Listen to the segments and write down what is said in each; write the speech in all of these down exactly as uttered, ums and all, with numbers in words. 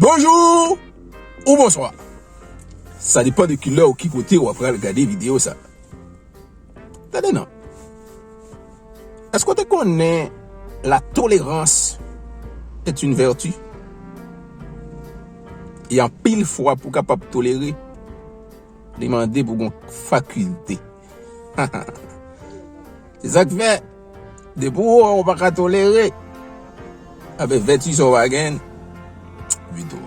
Bonjou ou bonswa. Sa depann de ki lè ou ki kote w ap pral gade videyo sa. Tande non. Èske w te konnen la tolérance est une vertu? E anpil fwa pou w kapab tolere, li mande pou w gen fakilte. Se sa k fè, depi w wè w pa ka tolere, anben vèti sa w pa gen, pito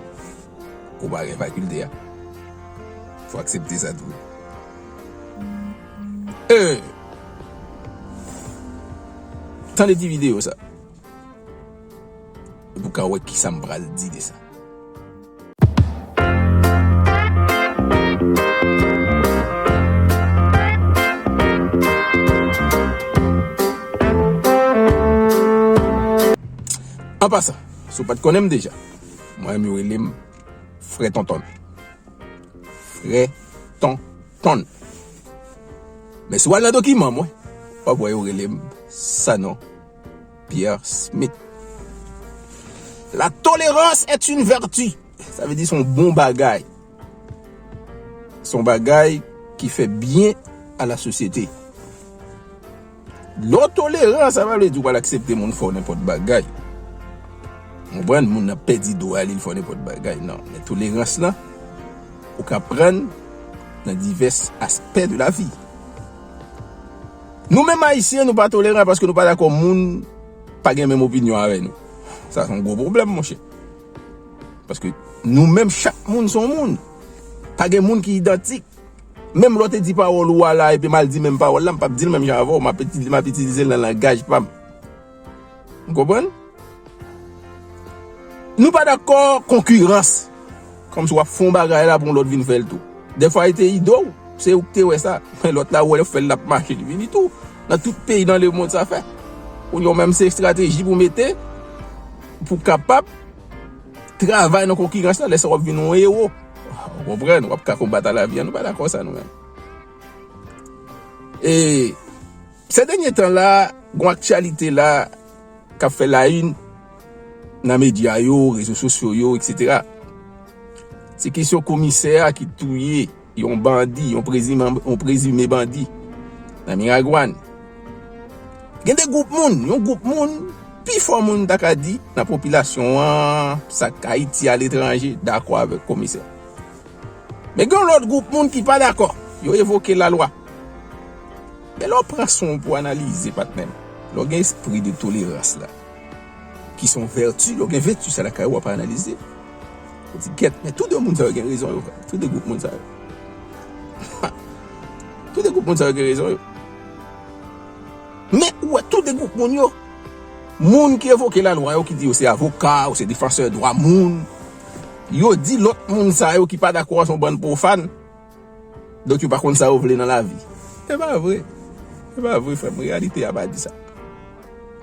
ou pa gen fakilte a. Fò aksepte sa tou. E, tande ti videyo sa. Epi w ka wè kisa m pral di de sa. An pasan, si w pa t konnen m deja, mwen menm yo rele m Frè Tonton. Frè Tonton. Men si w al nan dokiman mwen, w ap wè yo rele m Sanon Pierre Smith. La tolérance est une vertu. Sa vle di se yon bon bagay. Se yon bagay ki fè byen a la sosyete. Lè w toleran, sa pa vle di w pral aksepte moun fè w nenpòt bagay. Ou konprann? Moun nan pèdi dwa li, li fè w nenpòt bagay. Non, men tolerans lan, ou ka prann nan divès aspè de la vi. Nou menm Ayisyen, nou pa toleran paske nou pa dakò moun pa gen menm opinyon avè nou. Sa se yon gwo pwoblèm, monchè. Paske nou menm, chak moun se yon moun. Pa gen moun ki idantik. Menm lè w te di pawòl ou a la, epi m al di menm pawòl la, m p ap di l menm jan avè w, m ap itilize, m ap itilize l nan langaj pa m. Ou konprann? Nou pa dakò konkirans. Kòmsi w ap fè yon bagay la pou yon lòt vin fè l tou. Dèfwa, e te ide w, se ou ki te wè sa. Men lòt la, ou wè l fè l, l ap mache, li vini tou. Nan tout peyi nan lemonn, sa fè. Kounye a, w menm, se estrateji pou mete, pou kapab travay nan konkirans lan, lè sa w ap vin yon ewo. Ou konprann? W ap ka konbat a lavi a, nou pa dakò sa nou menm. E, se dènye tan la, gon aktyalite la k ap fè la une nan medya yo, rezo sosyo yo, etsetera. Se kesyon komisè a ki touye yon bandi, yon prezime, yon prezime bandi nan Miragwàn. Gen de gwoup moun, yon gwoup moun, pifò moun ta ka di nan popilasyon an, sa k Ayiti aletranje, dakò avèk komisè. Men gen yon lòt gwoup moun ki pa dakò. Yo evoke lalwa. Men lè w pran son w pou analize, patnè m, lè w gen espri de tolerans la, ki se yon vèti, lè w gen vèti sa lakay ou, w ap analize. Ou di, gèt, men tou de moun sa yo gen rezon yo, frè. Tou de gwoup moun sa yo. Tou de gwoup moun sa yo gen rezon yo. Men ou wè tou de gwoup moun yo, moun ki evoke lalwa yo, ki di yo se avoka, yo se defansè dwa moun, yo di lòt moun sa yo ki pa dakò a se yon bann pwofàn. Donk yo pa konn sa yo vle nan lavi. Se pa vre. Se pa vre, frè m. Reyalite a pa di sa.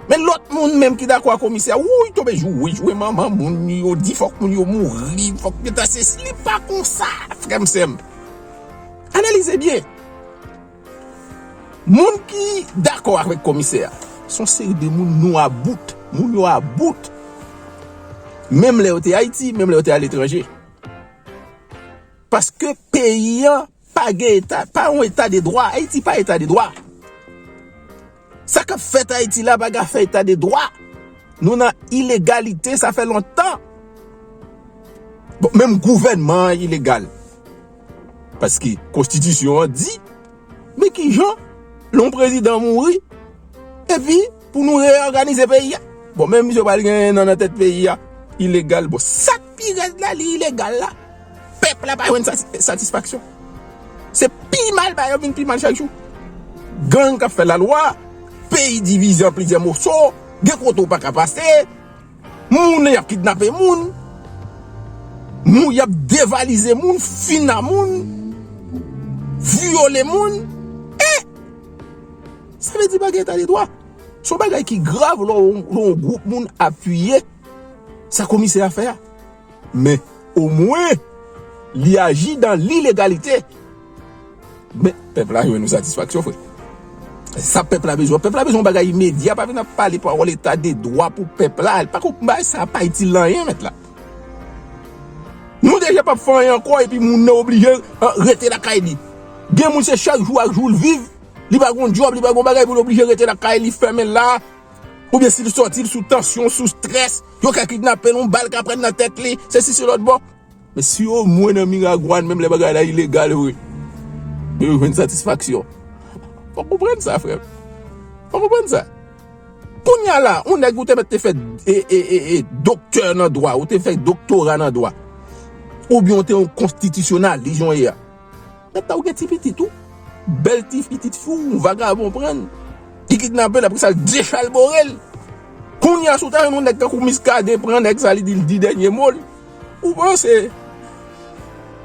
Men lòt moun menm ki dakò a komisè a, wouy, tonbe joure, joure manman moun, yo di fòk moun yo mouri, fòk yo ta sesi. Li pa konsa, frè m, sè m. Analize byen. Moun ki dakò avèk komisè a, se yon seri de moun nou about. Moun yo about. Menm lè yo te Ayiti, menm lè yo te aletranje. Paske peyi an pa gen eta, pa yon eta de dwa. Ayiti pa eta de dwa. Sa k ap fèt Ayiti la pa gen afè eta de dwa. Nou nan ilegalite, sa fè lontan. Bon, menm gouvènman an ilegal. Paske konstitisyon an di, men kijan lè yon prezidan mouri, epi pou nou reyòganize peyi a? Bon, menm misye pral gen nan, nan tèt peyi a, ilegal. Bon, sa k pi rèd la, li ilegal la. Pèp la pa jwenn sati-, satisfaksyon. Se pi mal, bagay yo vin pi mal chak jou. Gang k ap fè lalwa, peyi divize an plizyè moso, gen kote w pa ka pase, moun y ap kidnape moun, moun y ap devalize moun, fina moun, vyole moun. E sa vle di pa gen eta de dwa. Se yon bagay ki grav lè yon, lè yon gwoup moun apiye sa komisè a fè a. Men, omwen, li aji dan lilegalite. Men, pèp la jwenn yon satisfaksyon, frè. Sa pèp la bezwen. Pèp la bezwen yon bagay imedya. Pa vin ap pale pawòl eta de dwa pou pèp la. Li pa konprann bagay sa pa itil anyen, mèt la. Li pa p ap fè anyen ankò, epi moun nan oblije, an, rete lakay li. Gen moun se chak jou ak jou l viv, li pa gon djòb, li pa gon bagay pou l oblije rete lakay li, fèmen la. Oubyen si l sòti, l sou tansyon, sou strès, yo ka kidnape l, yon bal ka pran nan tèt li, se si se lòt bò. Men si omwen nan Miragwàn, menm lè bagay la ilegal vre, yo jwenn satisfaksyon. Fò w konprann sa, frè m. Fò w konprann sa. Kounye a la, yon nèg ou te mèt te fè e, e, e, e, doktè nan dwa, ou te fè doktora nan dwa, oubyen ou te yon konstitisyonalis, jan w ye a. Nèg la ou gen ti pitit ou, bèl ti pitit fi w, yon vagabon pran l, li kidnape l, apre sa l dechalbore l. Kounye a, si w ta jwenn yon nèg tankou Muscadin pran nèg sa, li di l di dènye mo l, ou panse,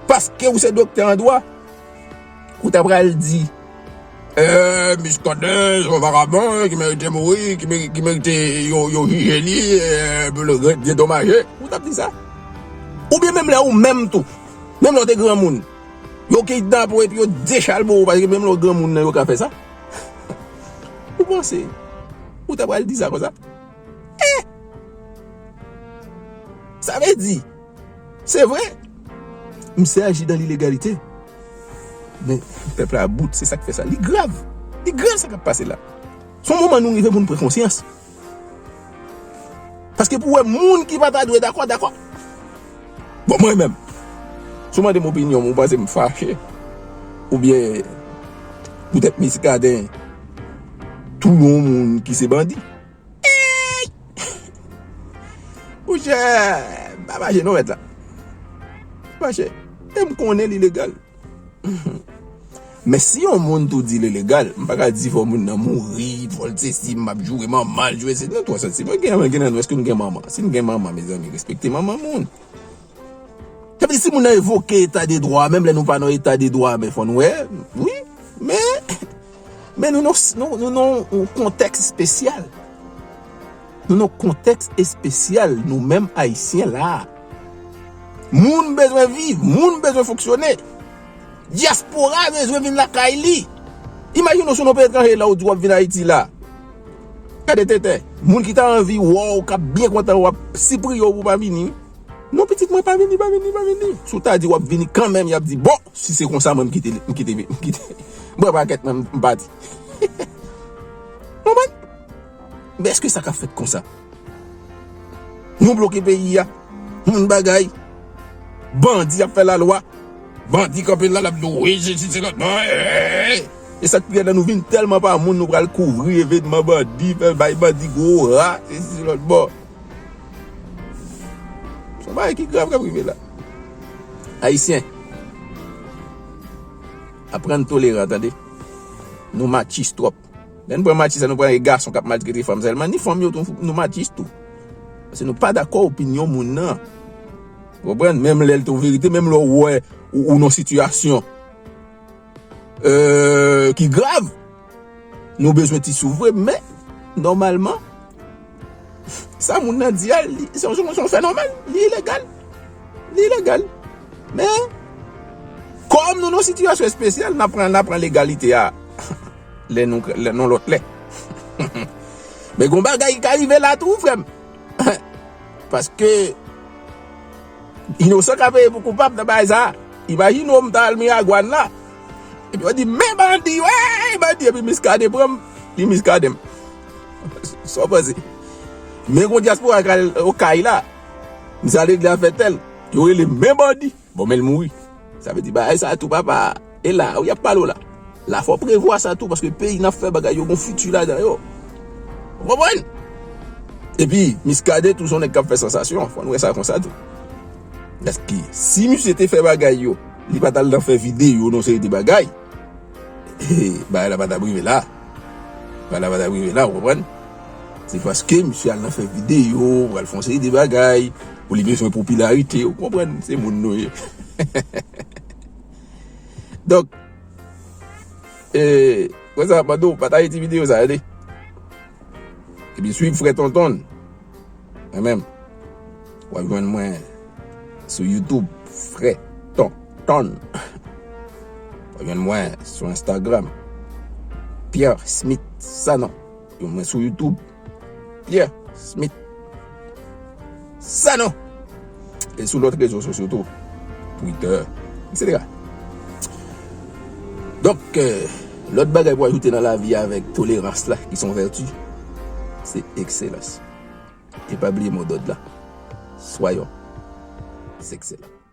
paske ou se doktè an dwa, ou ta pral di, eh, Muscadin se yon vagabon ki merite mouri, ki meri-, ki merite yo, yo jije li, eh, pou l ret dedomaje. Ou t ap di sa. Oubyen menm lè ou menm tou, menm lè w te granmoun, yo kidnape w epi yo dechalbore w, paske menm lè w granmoun nan, yo ka fè sa. Ou panse ou ta pral di sa konsa? Eh! Sa vle di, se vre, misye aji dan lilegalite. Men pèp la bout, se sa k fè sa. Li grav. Li grav sa k ap pase la. Se yon moman nou rive pou n pran konsyans. Paske pou wè moun ki pa ta dwe dakò, dakò. Bon, mwen menm, si w mande m opinyon m, ou panse m fache? Oubyen poutèt Muscadin touye yon moun ki se bandi? Ey! Monchè, m pa fache non mèt la. M pa fache. E m konnen li legal. Men si yon moun tou di li legal, m pa ka di fò moun nan mouri, fò l sesi, m ap joure manman l, joure se nou twò santi. Mwen gen, mwen gen nan nou, èske nou gen manman? Si n gen manman, mezanmi, respekte manman moun. Sa vle di si moun nan evoke eta de dwa, menm lè nou pa nan eta de dwa, men fò n wè, wi, men, men nou nan, nou, nou nan yon kontèks espesyal. Nou nan kontèks espesyal, nou menm Ayisyen la. Moun bezwen viv, moun bezwen fonksyone. Dyaspora bezwen vin lakay li. Imajine w sou non peyi etranje la, ou di w ap vin Ayiti la. Gade tenten, moun ki ta anvi wè w, k ap byen kontan, w ap sipriye w pou w pa vini. Non, pitit mwen, pa vini, pa vini, pa vini. Si w ta di w ap vini kanmenm, y ap di, bon, si se konsa, mwen, m kite, m kite, m kite. Bwè pakèt mwen, m pati. Konprann? Men èske sa ka fèt konsa? Nou bloke peyi a. Moun bagay. Bandi ap fè lalwa. Bandi kanpe la, l ap di w, wi, sesi, se lòt. Non, eh, eh, eh. E sa k pi rèd la, nou vin tèlman pa moun, nou pral kouvri evènman bandi, fè bay bandi gwo ra, sesi, se lòt bò. Se yon bagay ki grav k ap rive la. Ayisyen, aprann toleran, tande. Nou matchis twòp. Lè n pran matchis la, nou pran e gason k ap maltrete fanm sèlman. Ni fanm yo tou, nou matchis tou. Paske nou pa dakò opinyon moun nan. Ou konprann? Menm lè l te yon verite, menm lè w wè ou, ou nan sitiyasyon, euh, ki grav, nou bezwen ti soufri, men, nòmalman, sa moun nan di a, li, se yon, se yon, se yon fè nòmal, li ilegal. Li ilegal. Men, kòm nou nan sitiyasyon espesyal, n ap pran, n ap pran legalite a lè nou, lè, nan lòt lè. Men gon bagay ki ka rive la tou, frè m. Paske inosan ka peye pou koupab nan bagay sa. Imajine w, m ta al Miragwàn la. Epi yo di, men bandi, wè, bandi, epi Muscadin pran m, li Muscadin m. Sa w panse? Men gon dyaspora k al Okay la. Misye al regle afè tèl. Yo rele men bandi. Bon, men l mouri. Sa vle di bagay sa tou, papa. E la, wi, y ap pale w la. La, fò w prevwa sa tou, paske peyi n ap fè bagay yo, gon fiti ladan yo. Ou konprann? Epi, Muscadin tou, se yon nèg k ap fè sansasyon. Fò n wè sa konsa tou. Paske, si misye te fè bagay yo, li pa t al nan fè videyo, nan seri de bagay, bagay la pa t ap rive la. Bagay la pa t ap rive la, ou konprann? Se paske misye al nan fè videyo, pral fè yon seri de bagay, pou li bezwen popilarite, ou konprann? Se moun nou ye. Donk, e, konsa, mande w pataje ti videyo sa, tande. Epi swiv Frè Tonton. Mwen menm, w ap jwenn mwen sou YouTube, Frè Tonton. W ap jwenn mwen sou Instagram, Pierre Smith Sanon. W ap jwenn mwen sou YouTube, Pierre Smith Sanon. E sou lòt rezo sosyo tou. Twitter, et cetera. Donk, euh, lòt bagay pou ajoute nan lavi avèk tolerans la, ki se yon vèti, se ekselans. E pa bliye mo dòd la. Soyons excellents.